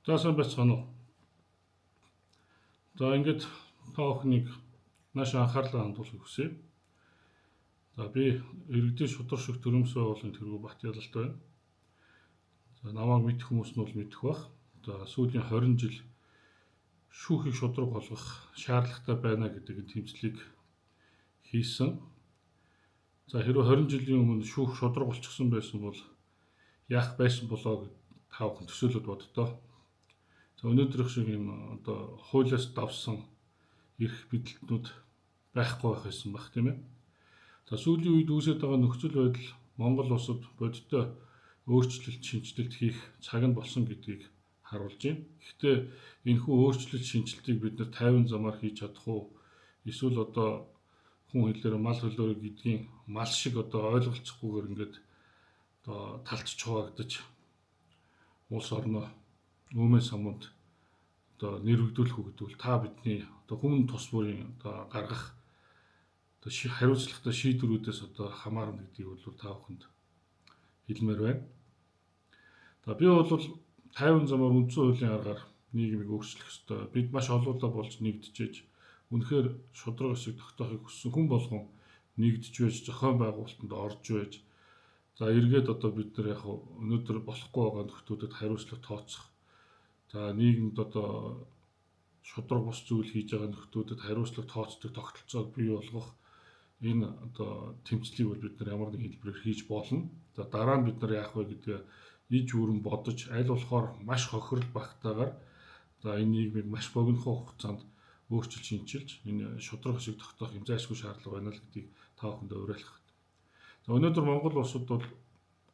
За, сайн байцгаана уу. За, ингээд та бүхнийг нааш анхаарлаа хандуулахыг хүсье. За, би иргэдийн шударга шиг төрөмс байгууллагын тэргүү Батялалт байна. За, намайг мэдэх хүмүүс нь бол мэдэх бах. За, сүүлийн 20 жил шүүхийг шударга болгох шаардлагатай байна гэдэг энэ тэмцлийг хийсэн. За, хэрвээ 20 жилийн өмнө шүүх шударга болчихсон байсан бол яах байсан болоо гэд та бүхэн төсөөлөд боддоо. За, өнөөдрийнх шиг юм одоо хуулиас давсан эрх мэдэлтнүүд байхгүй байх байсан бах, тийм ээ. За, сүүлийн үед үүсээд байгаа нөхцөл байдал Монгол улсад бодиттой өөрчлөлт шинэчлэлт хийх цаг нь болсон гэдгийг харуулж байна. Гэхдээ энэхүү өөрчлөлт шинэчлэлтийг бид нар 50 замаар хийж чадах уу? Эсвэл одоо хүн хэлээр мал хөлөөр гэдгийн мал шиг одоо ойлголцохгүйгээр ингээд одоо талч хуваагдаж улс орноо нүүмэн самунд одоо нэрвэгдүүлэх үү гэдэг бол та бидний одоо хүмүүн тус бүрийн одоо гаргах одоо хариуцлагатай шийдвэрүүдээс одоо хамаарна гэдгийг бол та бүхэнд хэлмээр байна. За, би бол 50 замаар үндсэн хуулийн аргаар нийгмийг өөрчлөх ёстой. Бид маш олуулаа болж нэгдэжээж үнэхээр шударга ёсыг тогтоохыг хүссэн хүн болгон нэгдэж байж, зохион байгуулалтанд орж байж, за, эргээд одоо бид нар яг өнөөдөр болохгүй байгаа нөхдүүдэд хариуцлага тооцох. За, нийгэмд одоо шударга бус зүйл хийж байгаа нөхдүүдэд хариуцлага тооцдог тогтолцоог бий болгох энэ одоо тэмцлийг бол бид нар ямар нэгэн хэлбэрээр хийж болно. За, дараа нь бид нар яах вэ гэдгээ иж бүрэн бодож, аль болохоор маш хохирол багтаагаар, за, энэ нийгмийг маш богинохон хугацаанд өөрчилж шинчилж энэ шударга шиг тогтоох юм зайлшгүй шаардлага байна л гэдгийг та бүхэндээ уриалах. За, өнөөдөр Монгол улсад бол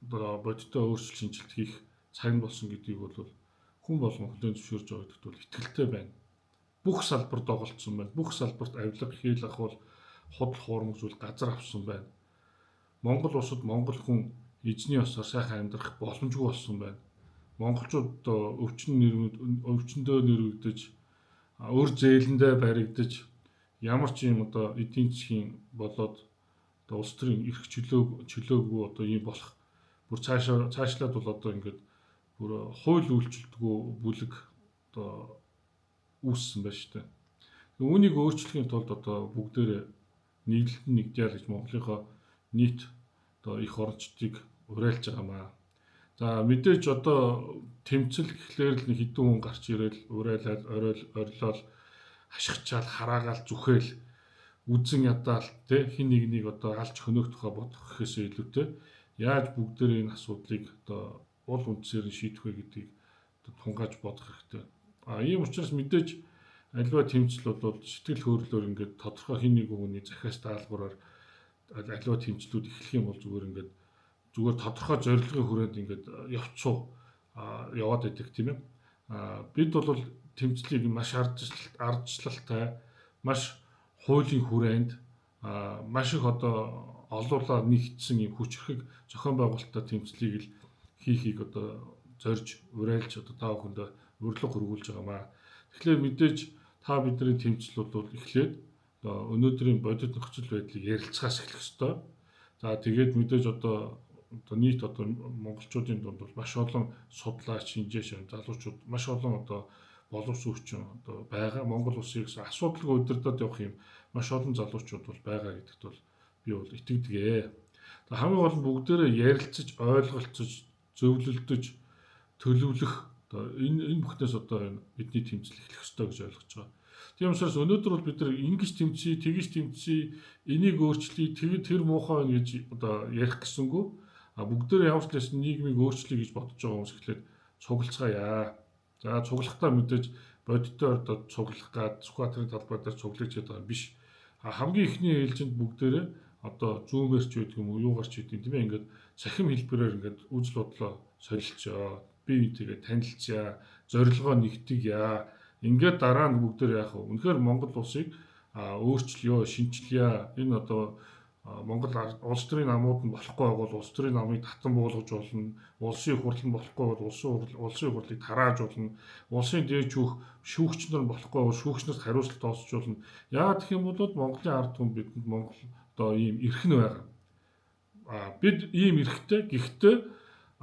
одоо бодиттой өөрчлөлт шинэчлэлт хийх цаг нь болсон гэдгийг бол хүн болгон хүлээн зөвшөөрж байгаа гэдэгт бол итгэлтэй байна. Бүх салбар доголдсон байна. Бүх салбарт авилга, хэл ахуул, худал хуурмаг зүйл газар авсан байна. Монгол улсад монгол хүн эзний ёсоор сайхан амьдрах боломжгүй болсон байна. Монголчууд одоо өвчин нэрвэд өвчнөдөө нэрвэгдэж, өр зээлэндээ баригдаж, ямар ч юм одоо эдийн засгийн болоод одоо улс төрийн эрх чөлөөгүй одоо ийм болох, бүр цаашаа цаашлаад бол одоо ингээд бүр хууль үйлчлэлтгүй бүлэг одоо үүссэн байна шүү дээ. Үүнийг өөрчлөхийн тулд одоо бүгдээрээ нийлэлт нь нэгдъя гэж Монголынхоо нийт одоо эх орончдыг уриалж байгаамаа. За, мэдээж одоо тэмцэл гэхлээр л нэг хэдэн хүн гарч ирээл уриалал, оройл, орилол, хашгичаал, хараагаал, зүхээл, үзэн ядаал, тэ, хин нэг нэг одоо алж хөнөөх тухай бодох гэхээсээ илүүтэй яаж бүгдээрээ энэ асуудлыг одоо уул үндсээр нь шийдэх вэ гэдгийг одоо тунгааж бодох хэрэгтэй. А ийм учраас мэдээж аливаа тэмцэл бол сэтгэл хөдлөлөөр ингээд тодорхой хин нэг хүний захиас даалгавраар аливаа тэмцлүүд эхлэх юм бол зүгээр ингээд зүгээр тодорхой зорилгын хүрээнд ингээд явцуу яваад байдаг, тийм ээ. А бид бол тэмцлийг маш ардчлалтай, маш хуулийн хүрээнд, маш их одоо олуулаа нэгдсэн юм хүчрхэг зохион байгуулалттай тэмцлийг л хийхийг одоо зорж уриалж одоо та бүхэндээ урилга хөргүүлж байгаамаа. Тэгэхээр мэдээж та бидний тэмцэл бол эхлээд одоо өнөөдрийн бодит нөхцөл байдлыг ярилцахаас эхлэх ёстой. За, тэгээд мэдээж одоо нийт одоо монголчуудын дунд бол маш олон судлаач, шинжээч, залуучууд, маш олон одоо боловсон хүчин одоо байгаа. Монгол улсыг асуудалгүй удирдах явах юм маш олон залуучууд бол байгаа гэдэгт бол би бол итгэдэг. За, хамгийн гол нь бүгдээрээ ярилцаж, ойлголцож, зөвлөлдөж, төлөвлөх одоо энэ бүхнээс одоо энэ бидний тэмцэл эхлэх ёстой гэж ойлгож байгаа. Тийм учраас өнөөдөр бол бид нар ингэж тэмцье, тэгж тэмцье, энийг өөрчлөе, тэр муухай байна гэж одоо ярих гэсэнгүй. А бүгдээрээ ямар ч лээс нийгмийг өөрчлөе гэж бодож байгаа хүмүүс эхлээд цуглацгаая. За, цуглахдаа мэдээж бодиттой одоо цуглах гад Сүхбаатарын талбай дээр цуглаж гэдэг юм биш. А хамгийн эхний ээлжинд бүгдээрээ одоо зүүмээр ч байдаг юм уу, юугаар ч гэдэг юм, тийм ээ, ингээд цахим хэлбэрээр ингээд үзэл бодлоо солилцоо, бие биентэйгээ танилцъя, зорилгоо нэгтгэе. Ингээд дараа нь бүгдээр яах вэ? Үнэхээр Монгол улсыг өөрчлөё, шинчлэе. Энэ одоо Монгол улс төрийн намууд нь болохгүй бол улс төрийн намыг татан буулгаж болно. Улсын их хурл нь болохгүй бол улсын хурлыг тарааж болно. Улсын дээд шүүгч нар болохгүй бол шүүгч нарт хариуцлага тооцож болно. Яагаад гэх юм бол Монголын ард түмэн бидэнд Монгол одоо ийм эрх нь байгаа. А бид ийм эрхтэй, гэхдээ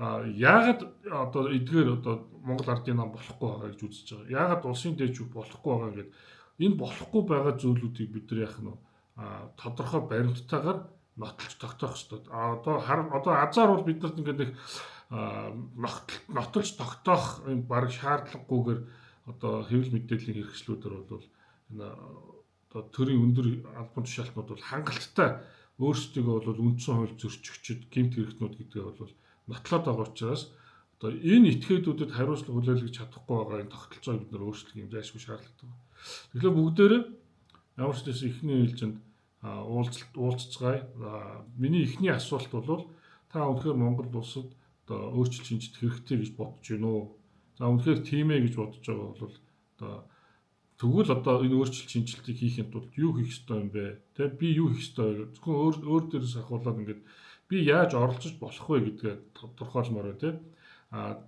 Яагаад одоо эдгээр одоо Монгол Ардын нам болохгүй байгаа гэж үзэж байгаа. Яагаад улсын дээд жүх болохгүй байгаа гэдэг энэ болохгүй байгаа зүйлүүдийг бид нар яах нь вэ? Тодорхой баримттайгаар нотолж тогтоох ёстой. Одоо азар бол бид нарт ингээд нэг нотолж тогтоох юм бараг шаардлагагүйгээр одоо хэвлэл мэдээллийн хэрэгслүүдээр бол энэ одоо төрийн өндөр албан тушаалтнууд бол хангалттай өөрсдийгөө бол үндсэн хууль зөрчигчд, гэмт хэрэгтнүүд гэдгээ бол нотлоод байгаа учраас одоо энэ этгээдүүдэд хариуцлага хүлээлгэж чадахгүй байгаа энэ тогтолцоог бид нар өөрчлөх юм зайлшгүй шаардлагатай байна. Тэгэхээр бүгдээрээ ямар ч байсан эхний ээлжинд уулзалт уулзцгаая. Миний эхний асуулт бол та үнэхээр Монгол улсад одоо өөрчлөлт шинжилт хэрэгтэй гэж бодож байна уу? За үнэхээр тийм ээ гэж бодож байгаа бол одоо тэгвэл одоо энэ өөрчлөлт шинжилтийг хийхин тулд юу хийх ёстой юм бэ? Тэ би юу хийх ёстой вэ? Зөвхөн өөр өөр дээрээс ахуулаад ингээд би яаж оролцож болох вэ гэдгээ тодорхойлмоор байна, тэ.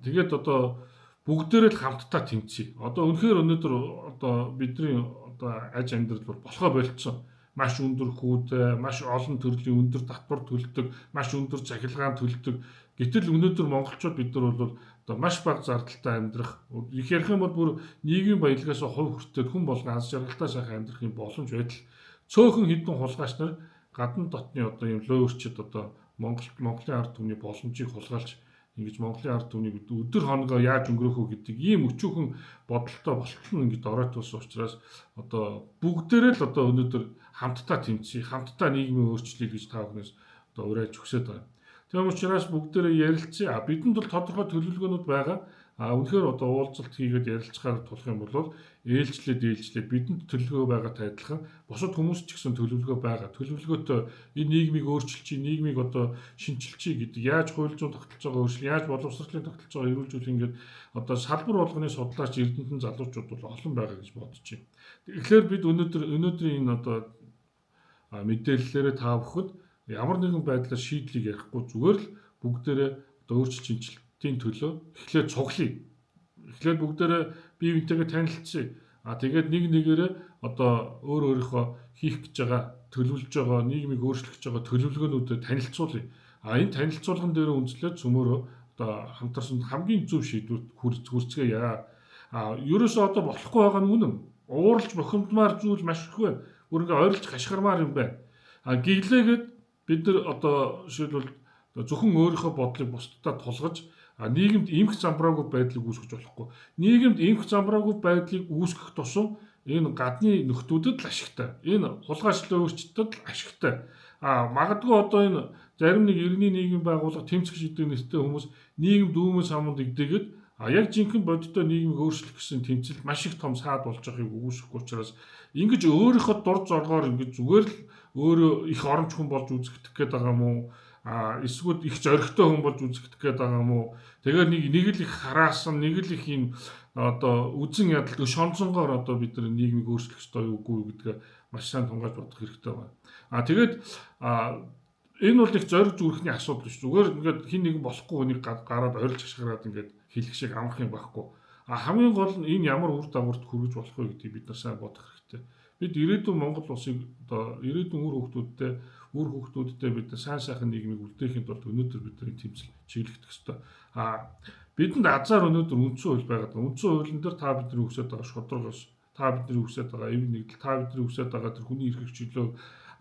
Тэгээд одоо бүгдээрээ л хамтдаа тэмцъе. Одоо үнэхээр өнөөдөр одоо бидний одоо аж амьдрал бол болохоо болцсон. Маш өндөр хүүтэй, маш олон төрлийн өндөр татвар төлдөг, маш өндөр цахилгаан төлдөг. Гэтэл өнөөдөр монголчууд бид нар бол одоо маш бага зардалтай амьдрах, их ярих юм бол бүр нийгмийн баялагаас хувь хүртээд хүн болгон аз жаргалтай сайхан амьдрах юм боломж байдал цөөхөн хэдэн хулгайч нар гадна дотны одоо юм луйварчид одоо Монголын ард түмний боломжийг хулгайлж ингэж Монголын ард түмнийг өдөр хоногоо яаж өнгөрөөх үү гэдэг ийм өчүүхэн бодолтой болтол нь ингэж оройтуулсан учраас одоо бүгдээрээ л одоо өнөөдөр хамтдаа тэмцъе, хамтдаа нийгмийн өөрчлөлийг гэж та бүхнээс одоо уриалж хүсэж байгаа. Тийм учраас бүгдээрээ ярилцъя. Бидэнд бол тодорхой төлөвлөгөөнүүд байгаа. Үнэхээр одоо уулзалт хийгээд ярилцахаар тулах юм бол ээлжлээд бидэнд төлөвлөгөө байгаатай адилхан бусад хүмүүс ч гэсэн төлөвлөгөө байгаа. Төлөвлөгөөтэй энэ нийгмийг өөрчилчихье, нийгмийг одоо шинчилчихье гэдэг яаж хууль зүйн тогтолцоогоо өөрчлөх, яаж боловсролын тогтолцоогоо эрүүлжүүлэх ингээд одоо салбар болгоны судлаач эрдэмтэн залуучууд бол олон байгаа гэж бодож байна. Тэгэхээр бид өнөөдрийн энэ одоо мэдээллээрээ та бүхэнд ямар нэгэн байдлаар шийдлийг ярихгүй зүгээр л бүгдээрээ одоо өөрчлөлт шинжилтийн төлөө эхлээд цуглая. Эхлээд бүгдээрээ бие биентэйгээ танилцъя. Тэгээд нэг нэгээрээ одоо өөр өөрийнхөө хийх гэж байгаа, төлөвлөж байгаа, нийгмийг өөрчлөх гэж байгаа төлөвлөгөөнүүдэд танилцуулъя. Энэ танилцуулган дээр үндэслээд цөмөөрөө одоо хамтарсан хамгийн зөв шийдвэрт хүрцгээе. Ерөөсөө одоо болохгүй байгаа нь үнэн. Ууралж бухимдмаар зүйл маш их байна. Бүр ингээ ойрлж хашгирмаар юм байна. Гэглээгээд бид нар одоо жишээлбэл зөвхөн өөрийнхөө бодлыг бусдад тулгаж нийгэмд эмх замбраагүй байдлыг үүсгэж болохгүй. Нийгэмд эмх замбраагүй байдлыг үүсгэх тусам энэ гадны нөхдүүдэд л ашигтай. Энэ хулгайчлал өөрчлөлтөд л ашигтай. Магадгүй одоо энэ зарим нэг иргэний нийгмийн байгууллага тэмцэх шийдэг нэртэй хүмүүс нийгэм дүүмэн самунд игдэгээд яг жинхэнэ бодиттой нийгмийг өөрчлөх гэсэн тэмцэл маш их том саад болж байгааг үгүйсэхгүй учраас ингэж өөрийнхөө дур зоргоор ингэж зүгээр л өөрөө их оромж хүн болж үзэгдэх гээд байгаа юм уу? Эсвэл их зоригтой хүн болж үзэгдэх гээд байгаа юм уу? Тэгэхээр нэг л их хараасан, нэг л их юм одоо үзэн ядалт шонцонгоор одоо бид нар нийгмийг өөрчлөх ёстой үгүй юу гэдгээ маш сайн тунгааж бодох хэрэгтэй байна. Тэгээд энэ бол их зориг зүрхний асуудал биш. Зүгээр ингээд хин нэгэн болохгүй хүнийг гараад орилж хашгираад ингээд хэлэх шиг амарх юм байхгүй. Хамгийн гол нь энэ ямар үр дагаварт хүргэж болох вэ гэдгийг бид нар сайн бодох хэрэгтэй. Бид ирээдүйн Монгол улсыг одоо ирээдүйн үр хүүхдүүдтэй бид сайн сайхан нийгмийг үлдээхийн тулд өнөөдөр бидний тэмцэл чиглэгдэх ёстой. Бидэнд азар өнөөдөр үндсэн хууль байгаад байгаа. Үндсэн хуулийн дээр та бидний хүсэж байгаа шударгаас, та бидний хүсэж байгаа эв нэгдэл, та бидний хүсэж байгаа тэр хүний эрх чөлөө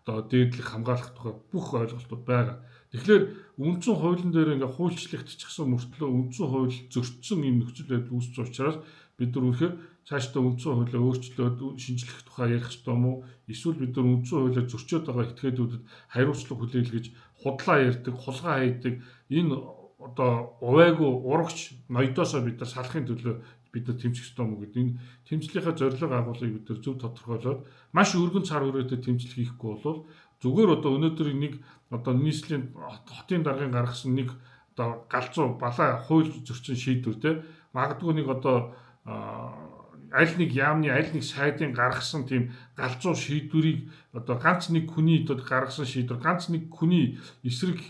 одоо дээдлэх хамгаалах тухай бүх ойлголтууд байгаа. Тэгэхээр үндсэн хуулийн дээр ингээ хуульчлагдчихсан мөртлөө үндсэн хууль зөрчсөн юм нөхцөл байдал үүссэн учраас бид нар үнэхээр цаашдаа үндсэн хуулиа өөрчлөөд шинжлэх тухай ярих ёстой юм уу? Эсвэл бид нар үндсэн хуулиа зөрчөөд байгаа этгээдүүдэд хариуцлага хүлээлгэж худлаа ярьдаг, хулгай хайдаг энэ одоо увайгүй урагч ноёдоосоо бид нар салахын төлөө бид нар тэмцэх ёстой юм уу гэдэг энэ тэмцлийнхаа зорилго агуулгыг бид нар зөв тодорхойлоод маш өргөн цар хүрээтэй тэмцэл хийхгүй бол зүгээр одоо өнөөдөр нэг одоо нийслэлийн хотын даргын гаргасан нэг одоо галзуу балаа хууль зөрчин шийдвэр те магадгүй нэг одоо аль нэг яамны аль нэг сайдын гаргасан тийм галзуу шийдвэрийг одоо ганц нэг хүний одоо гаргасан шийдвэр ганц нэг хүний эсрэг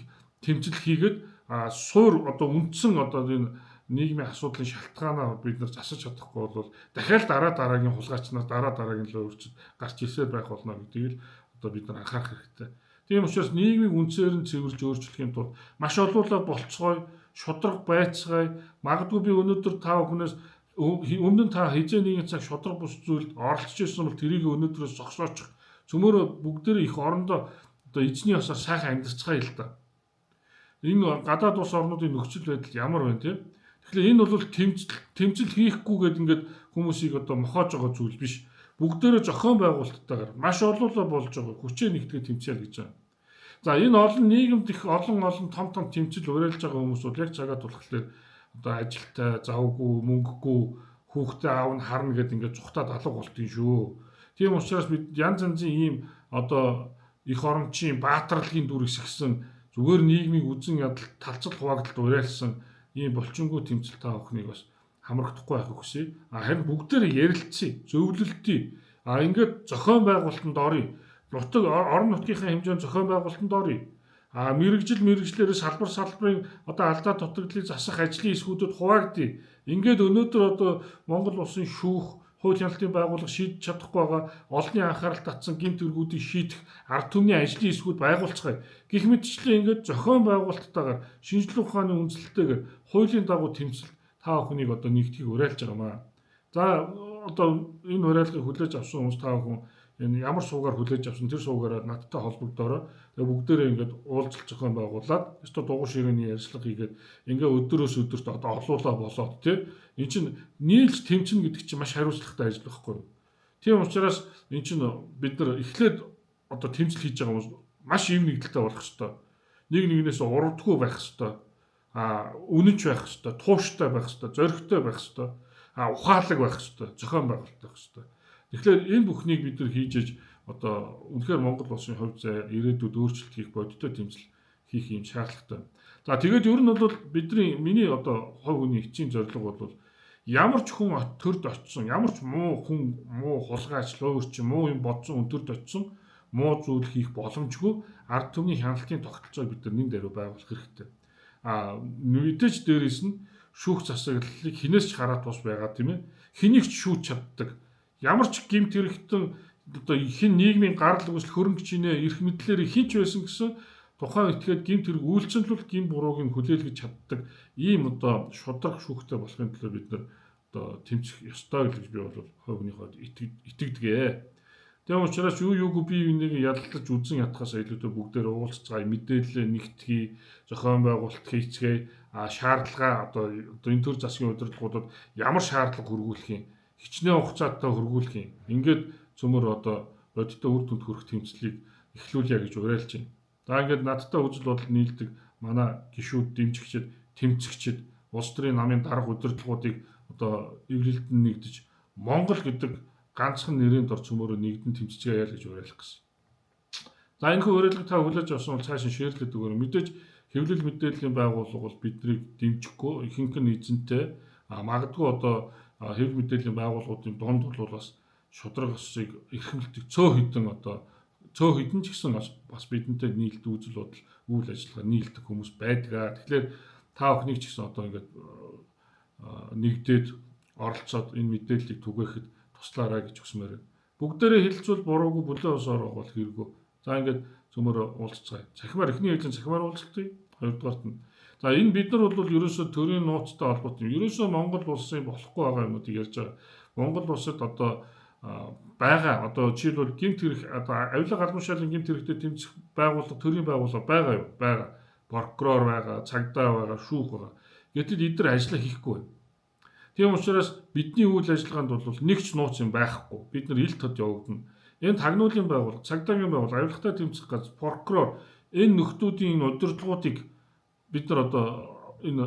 тэмцэл хийгээд суур одоо үндсэн одоо энэ нийгмийн асуудлын шалтгаанаа бид нар засаж чадахгүй бол дахиад дараа дараагийн хулгайч нар дараа дараагийн л өөрчд гарч ирсээр байх болно гэдгийг л одоо бид нар анхаарах хэрэгтэй. Тийм учраас нийгмийг үндсээр нь цэвэрлж өөрчлөхийн тулд маш олуулаа болцгой шударга байцгаая. Магадгүй би өнөөдөр та бүхнээс өмнө нь та хизээ нэгэн цаг шударга бус зүйлд оролцож ирсэн бол тэрийг өнөөдрөөс зогсоочих. Цөмөрөө бүгдээрээ их орондоо одоо эзний ёсоор сайхан амьдарцгаая л да. Энэ гадаад улс орнуудын нөхцөл байдал ямар байна те? Тэгэхээр энэ бол тэмцэл хийхгүй гээд ингээд хүмүүсийг одоо мохоож байгаа зүйл биш. Бүгдээрээ зохион байгуулалттайгаар маш олоолаа болж байгаа хүчээ нэгтгэж тэмцээл гэж байгаа. За энэ олон нийгэмд их олон олон том том тэмцэл уриалж байгаа хүмүүс бол яг цагаа тулхлаар одоо ажилтай, завгүй, мөнгөгүй, хүүхдээ аав нь харна гэд ингээд зүхтаад алга болтын шүү. Тийм учраас бид янз янзын ийм одоо эх орончийн баатарлагийн дүр эсгсэн зүгээр нийгмийг үзен ядал талцал хуваагдалд уриалсан ийм булчингуу тэмцэл та бүхнийг бас хамрагдахгүй байхыг хүсье. А харин бүгдээрээ ярилцъя, зөвлөлтий. А ингээд зохион байгуулалтанд оръё. Нутаг орон нутгийнхаа хэмжээнд зохион байгуулалтанд оръё. А мэрэгжил мэрэгжлээрээ салбар салбарын одоо алдаа дутагдлыг засах ажлын хэсгүүдэд хуваагдъя. Ингээд өнөөдөр одоо Монгол улсын шүүх, хууль хяналтын байгууллага шийдэж чадахгүй байгаа олонний анхаарал татсан гэмт хэргүүдийг шийдэх ард түмний ажлын хэсгүүд байгуулцгаая. Гэх мэтчлэн ингээд зохион байгуулалттайгаар шинжлэх ухааны үндэслэлтэйгээр хуулийн дагуу тэмцэл та бүхнийг одоо нэгтгэхийг уриалж байгаа маа. За одоо энэ уриалгыг хүлээж авсан хүмүүс та бүхэн энэ ямар суугаар хүлээж авсан тэр суугаараа надтай холбогдоорой. Тэгээ бүгдээрээ ингээд уулзалт зохион байгуулад өстө дугуй ширээний ярьцлага хийгээд ингээ өдрөөс өдөрт одоо олуулаа болоод тий. Эн чинь нийлж тэмцэнэ гэдэг чинь маш хариуцлагатай ажил байхгүй юу? Тийм учраас эн чинь бид нар эхлээд одоо тэмцэл хийж байгаа хүмүүс маш ив нэгдэлтэй болох ёстой. Нэг нэгнээс урвдаггүй байх ёстой. А үнэнч байх ёстой, тууштай байх ёстой, зоригтой байх ёстой, а ухаалаг байх ёстой, зохион байгуулалт байх ёстой. Тэгэхээр энэ бүхнийг бид нар хийж иж одоо үнэхээр Монгол улсын хувь зай ирээдүйд өөрчлөлт хийх бодиттой тэмцэл хийх юм шаардлагатай. За тэгээд ер нь бол бидний миний одоо хувь хүний эцсийн зорилго бол ямар ч хүн төрд очсон, ямар ч муу хүн, муу хулгайч, луурч, муу юм бодсон хүн төрд очсон муу зүйл хийх боломжгүй ард түмний хяналтын тогтолцоог бид нар нэн даруй байгуулах хэрэгтэй. А мэдээж дээрээс нь шүүх засаглалыг хинээс ч хараад тус байгаа тийм ээ. Хэнийг ч шүүж чаддаг. Ямар ч гэмт хэрэгтэн одоо хин нийгмийн гарал үүсэл хөрөнгө чинээ эрх мэдлээр хин ч байсан гэсэн тухайн этгээд гэмт хэрэг үйлчлэн тул гэм бурууг нь хүлээлгэж чаддаг ийм одоо шударга шүүхтэй болохын төлөө бид нар одоо тэмцэх ёстой гэж би бол хувь хүний хувьд итгэдэг. Тийм учраас юу юугүй бие биенийг яллаж үзэн ятгахаас илүүтэй бүгдээр уулзцгаая, мэдээлэлээ нэгтгэе, зохион байгуулалт хийцгээе, а шаардлага одоо энэ төр засгийн удирдлагуудад ямар шаардлага хөргүүлэх юм, хичнээн хугацаатай хөргүүлэх юм. Ингээд цөмөр одоо бодиттой үр дүнд хүрэх тэмцлийг эхлүүлье гэж уриалж байна. За ингээд надтай үзэл бодол нийлдэг манай гишүүд, дэмжигчид, тэмцэгчид, улс төрийн намын дарга удирдлагуудыг одоо эвлэлтэнд нэгдэж Монгол гэдэг ганцхан нэрийн дор цөмөрөө нэгдэн тэмцэцгээе гэж уриалах гэсэн. За энэхүү уриалгыг та хүлээж авсан бол цааш нь шеэрлээд өгөөрэй. Мэдээж хэвлэл мэдээллийн байгууллага бол биднийг дэмжихгүй, ихэнх нь эзэнтэй, магадгүй одоо хэвлэл мэдээллийн байгууллагуудын дунд бол бас шударга ёсыг эрхэмлдэг цөө хідэн одоо цөө хідэн ч гэсэн бас бидэнтэй нийлдэг үзэл бодол үйл ажиллагаа нийлдэг хүмүүс байдаг. Тэгэхээр та бүхнийг ч гэсэн одоо ингээд нэгдээд оролцоод энэ мэдээллийг түгээхэд туслаарай гэж хүсмээр байна. Бүгдээрээ хэлцвэл буруугүй бүлээн усаар бол хэрэггүй. За ингээд цөмөр уулзцгаая. Цахимаар эхний ээлжин цахимаар уулзалтыг, хоёрдугаарт нь. За энэ бид нар бол ерөөсөө төрийн нууцтай холбоотой. Ерөөсөө Монгол улсын болохгүй байгаа юмнуудыг ярьж байгаа. Монгол улсад одоо байгаа одоо жишээлбэл гэмт хэрэг одоо авилга албан тушаалын гэмт хэрэгтэй тэмцэх байгууллага төрийн байгууллага байгаа юу? Байгаа. Прокурор байгаа, цагдаа байгаа, шүүх байгаа. Гэтэл эдгээр ажиллаа хийхгүй байна. Тийм учраас бидний үйл ажиллагаанд бол нэг ч нууц юм байхгүй. Бид нар ил тод явагдана. Энэ тагнуулын байгууллага, цагдаагийн байгууллага, авилгатай тэмцэх газар, прокурор энэ нөхдүүдийн энэ удирдлагуудыг бид нар одоо энэ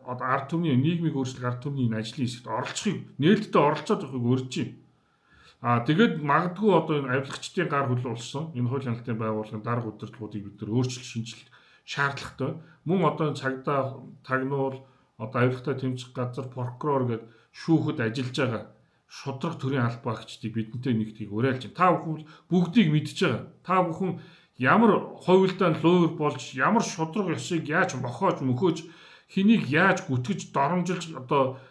одоо ард түмний нийгмийг өөрчлөх ард түмний энэ ажлын хэсэгт оролцохыг нээлттэй оролцоод явахыг урьж байна. Аа тэгээд магадгүй одоо энэ авилгачдын гар хөл болсон энэ хууль хяналтын байгууллагын дарга удирдлагуудыг бид нар өөрчлөлт шинжилэх шаардлагатай. Мөн одоо энэ цагдаа, тагнуул, одоо авилгатай тэмцэх газар, прокурор гээд шүүхэд ажиллаж байгаа шударга төрийн албаа агчдыг бидэнтэй нэгтгийг уриалж байна. Та бүхэн бүгдийг мэдж байгаа. Та бүхэн ямар хувилдаан луур болж, ямар шударга ёсыг яаж мохоож, мөхөөж, хэнийг яаж гүтгэж, доромжилж одоо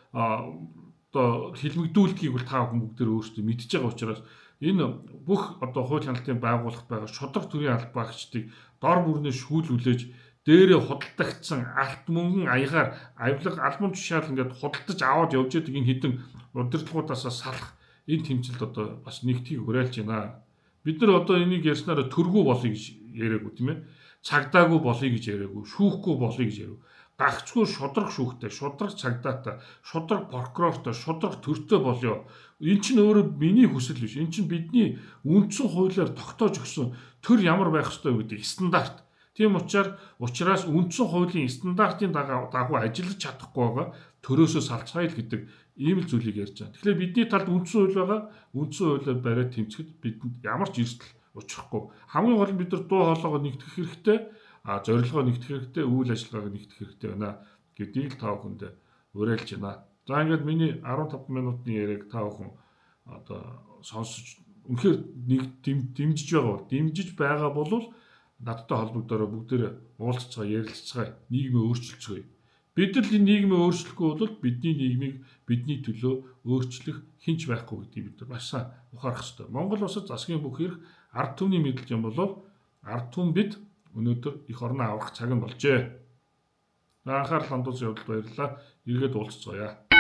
хилмигдүүлдгийг бол та бүхэн бүгдээр өөрсдөө мэдж байгаа учраас энэ бүх одоо хууль хяналтын байгууллагт байгаа шударга төрийн албаа агчдыг дор бүрнээ шүүлүүлээж Дээрээ худалдагдсан алт мөнгөн аягаар авилга албан тушаал ингээд худалдаж аваад явж байдаг энэ хэдэн удирдлагуудаасаа салах энэ тэмцэлд одоо бас нэгтгийг уриалж байна. Бид нар одоо энийг ярьснараа төргүү болъё гэж яриаггүй, тийм ээ. Цагдаагүй болъё гэж яриаггүй, шүүхгүй болъё гэж яриаггүй. Гагцгүй шудраг шүүхтэй, шудраг цагдаатай, шудраг прокурортой, шудраг төртэй болёо. Энэ чинь өөрөө миний хүсэл биш. Энэ чинь бидний үндсэн хуулиар тогтоож өгсөн төр ямар байх ёстой гэдэг стандарт. Тийм учраас үндсэн хуулийн стандартын дагуу ажиллаж чадахгүй байгаа төрөөсөө салцгаая л гэдэг ийм л зүйлийг ярьж байгаа. Тэгэхээр бидний талд үндсэн хууль байгаа. Үндсэн хуулиар бариад тэмцэхэд бидэнд ямар ч эрсдэл учрахгүй. Хамгийн гол нь бид нар дуу хоолойгоо нэгтгэх хэрэгтэй, зорилгоо нэгтгэх хэрэгтэй, үйл ажиллагааг нэгтгэх хэрэгтэй байна гэдгийг л та бүхэнд уриалж байна. За, ингээд миний 15 минутын яриаг та бүхэн одоо сонсож үнэхээр нэг дэмжиж байгаа бол дэмжиж байгаа бол надтай холбогдороо, бүгдээрээ уулзцгаа, ярилццгаая, нийгмээ өөрчилцгээе. Бид нар энэ нийгмээ өөрчлөхгүй бол бидний нийгмийг бидний төлөө өөрчлөх хэн ч байхгүй гэдгийг бид нар маш сайн ухаарах ёстой. Монгол улсад засгийн бүх эрх ард түмний мэдэлж юм бол ард түмэн бид өнөөдөр эх орноо аврах цаг нь болжээ. Анхаарал хандуулсан явдалд баярлалаа. Эргээд уулзцгаая.